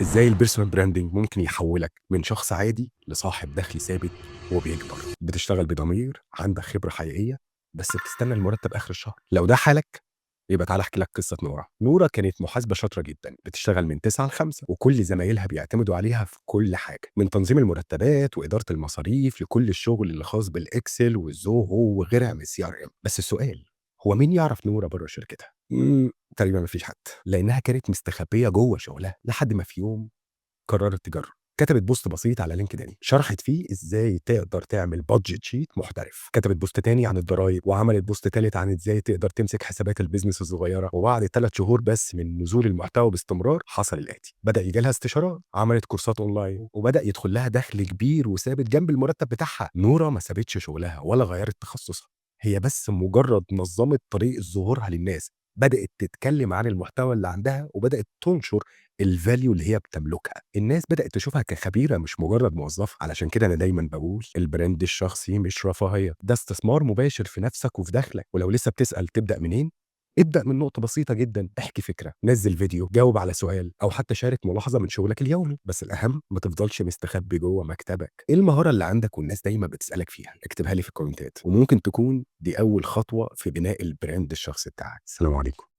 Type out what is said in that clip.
إزاي الpersonal branding ممكن يحولك من شخص عادي لصاحب دخل ثابت وبيكبر. بتشتغل بضمير، عندك خبرة حقيقية، بس بتستنى المرتب آخر الشهر. لو ده حالك يبقى تعالَ أحكي لك قصة نورة. نورة كانت محاسبة شاطرة جدًا، بتشتغل من 09:00 ل17:00 وكل زمايلها بيعتمدوا عليها في كل حاجة، من تنظيم المرتبات وإدارة المصاريف لكل الشغل اللي خاص بالExcel والZoho وغيرها من الCRM. بس السؤال، هو مين يعرف نورة برّه شركتها؟ تقريبًا ما فيش حد، لأنها كانت مستخبية جوّه شغلها، لحد ما في يوم قررت تجرب. كتبت post بسيط على LinkedIn شرحت فيه إزاي تقدر تعمل budget sheet محترف. كتبت post تاني عن الضرايب، وعملت post تالت عن إزاي تقدر تمسك حسابات الbusiness الصغيرة. وبعد 3 شهور بس من نزول المحتوى باستمرار حصل الآتي: بدأ ييجي لها استشارات، عملت كورسات أونلاين، وبدأ يدخل لها دخل كبير وثابت جنب المرتب بتاعها. نورة ما سابتش شغلها ولا غيرت تخصصها، هي بس مجرد نظمت طريقة ظهورها للناس، بدأت تتكلم عن المحتوى اللي عندها وبدأت تنشر الvalue اللي هي بتملكها. الناس بدأت تشوفها كخبيرة مش مجرد موظفة. علشان كده أنا دايمًا باقول الbrand الشخصي مش رفاهية، ده استثمار مباشر في نفسك وفي دخلك. ولو لسه بتسأل تبدأ منين؟ ابدأ من نقطة بسيطة جدًا، احكي فكرة، نزّل فيديو، جاوب على سؤال، أو حتى شارك ملاحظة من شغلك اليومي. بس الأهم ما تفضلش مستخبي جوّه مكتبك. إيه المهارة اللي عندك والناس دايمًا بتسألك فيها؟ اكتبها لي في الكومنتات، وممكن تكون دي أول خطوة في بناء الbrand الشخصي بتاعك. السلام عليكم.